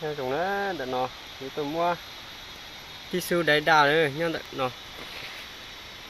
Nyob zoo na, ntawm no yus tuaj muab tib xub dai daj lawm nyob ntawm no.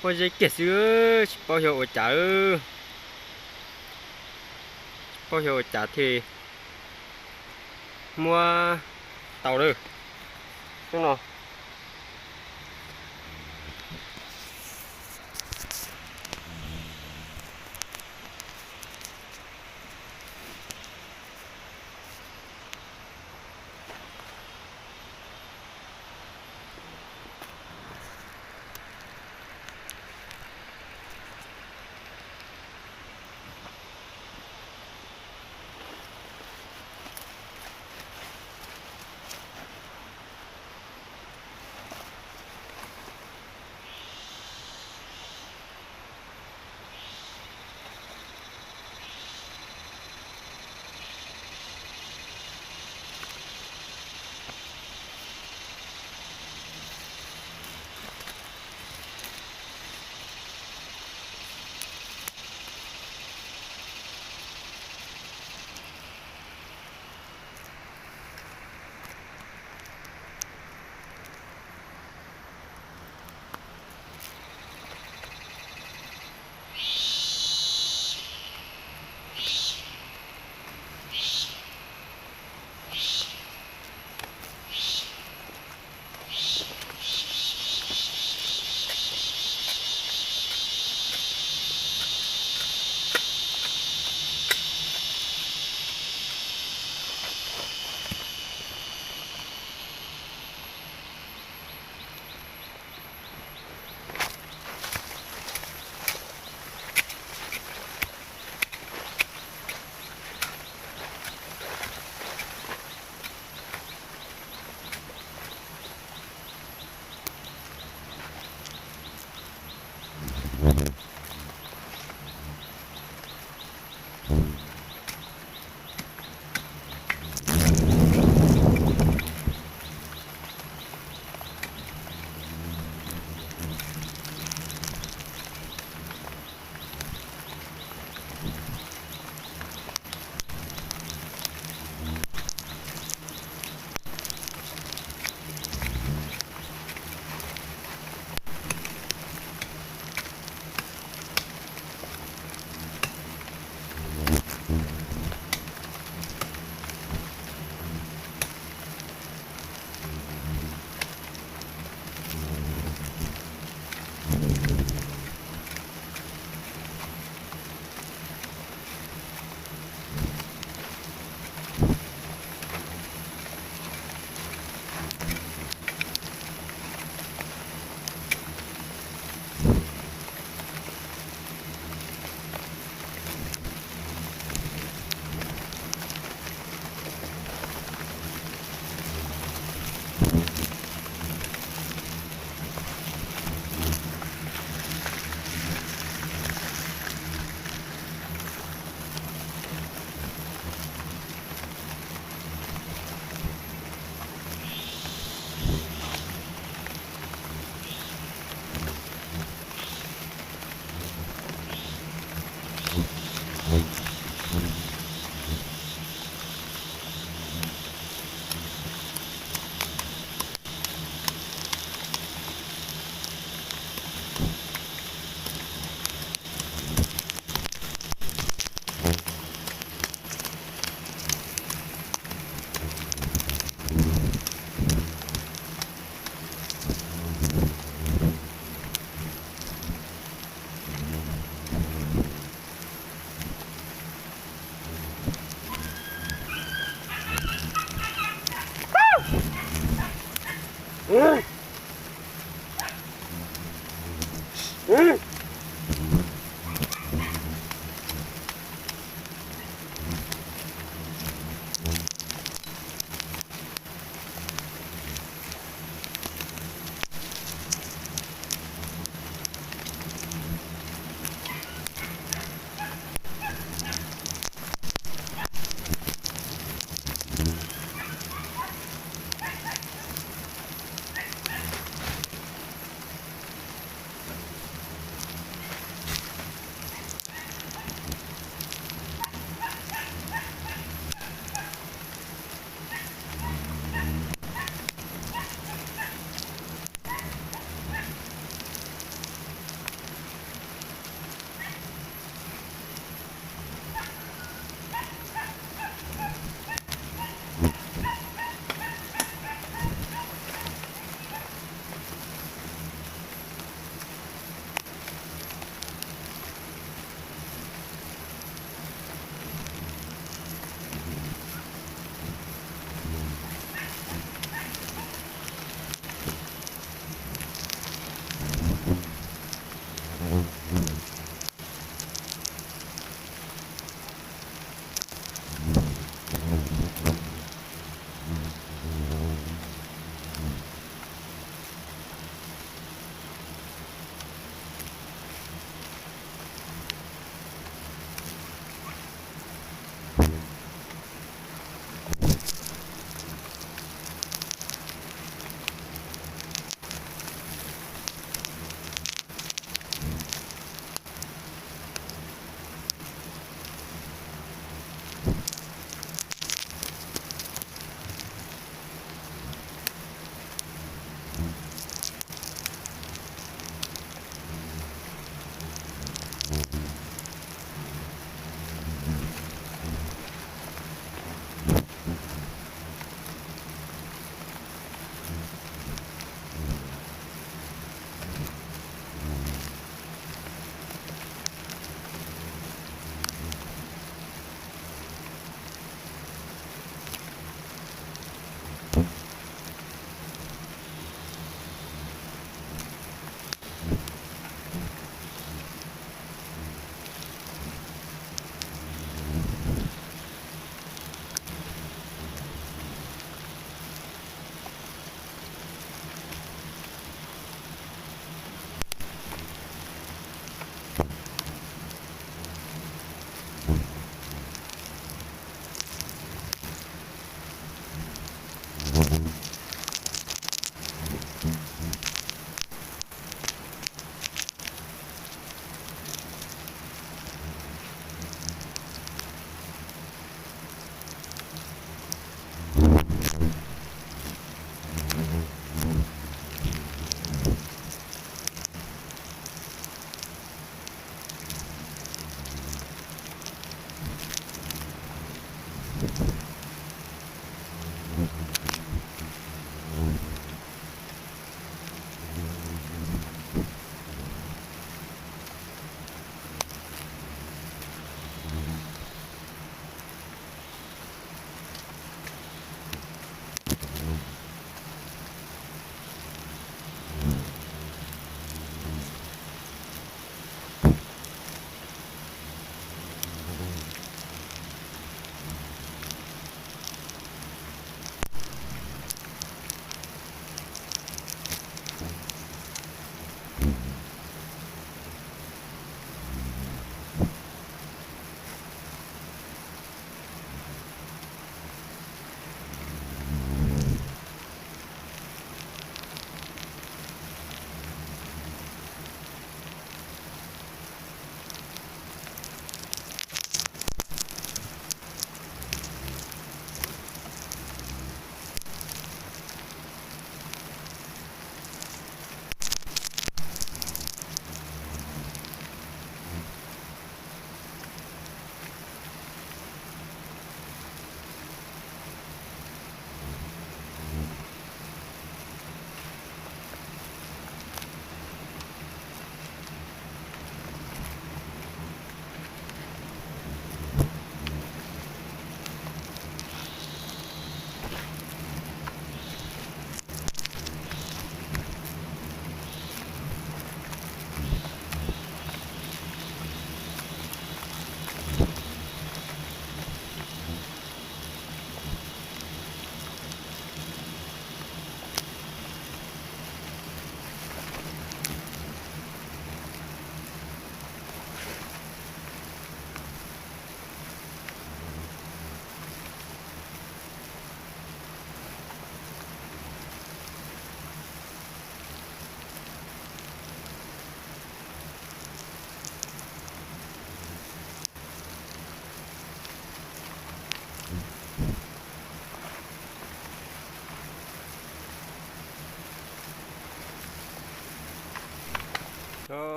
Pob zeb kiag xwb, tsis paub xyov ua cas, tsis paub xyov ua cas thiaj muab tau lawm. Hnub no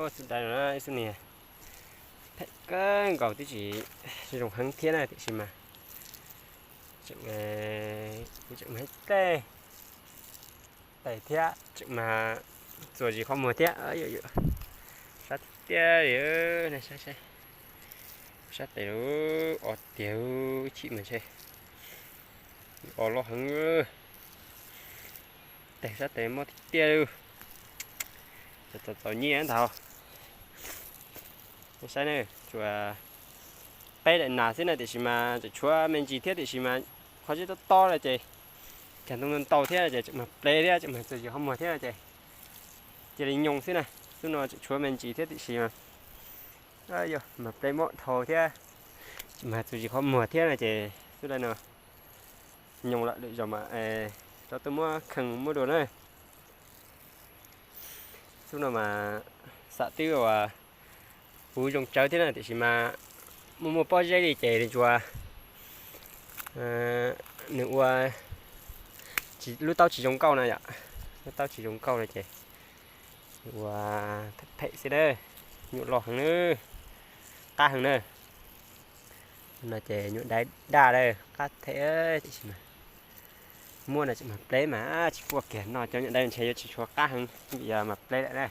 Xub dai no ib xub niag phem kawg nkaus, twb tsis zoo heev thiab na, tiam sis mas tseem, tseem muaj ib teg tes thiab, tseem mas txuas zis qhov muag thiab. Sab tiag tiag li, sab tes o tiag, chim mas ntshe o loj heev. Tes sab tes mob tiag tiag li. Txaus txaus nyiaj ntag. Saib ne, tsuas peb daim nas xwb na, tiam sis mas tseem tshuav me ntsis thiab, tiam sis mas qhov zeb tob tob no ces cag ntoo ntau thiab ces tseem mag plev thiab, tseem mag txuas zis qhov muag thiab ces cia li nyoos xwb na. Xub no tseem tshuav me ntsis thiab, tiam sis mas yog mag plev mob dhau thiab, tseem mag txuas zis qhov muag thiab no ces xub dai no nyoos lawm, lwm zaus mam rov tuaj muab kheej muab dua na. Xub no mas xam twb uas puv zoo tsawv thiab na, tiam sis mas muaj muaj pob zeb li ces nws tsuas, nws ua lub taub tsis zoo nkauj na yom, lub taub tsis zoo nkauj no ces ua phem xwb na, nyuam loj heev na, qab heev na. No ces nyuam dai daj lawm, qab them, tiam sis mas muaj no tseem mag plev mas tsis quaj kiag, no cov nyuam dai ntshe yuav tsis tshuav qab heev vim yog mag plev lawm na.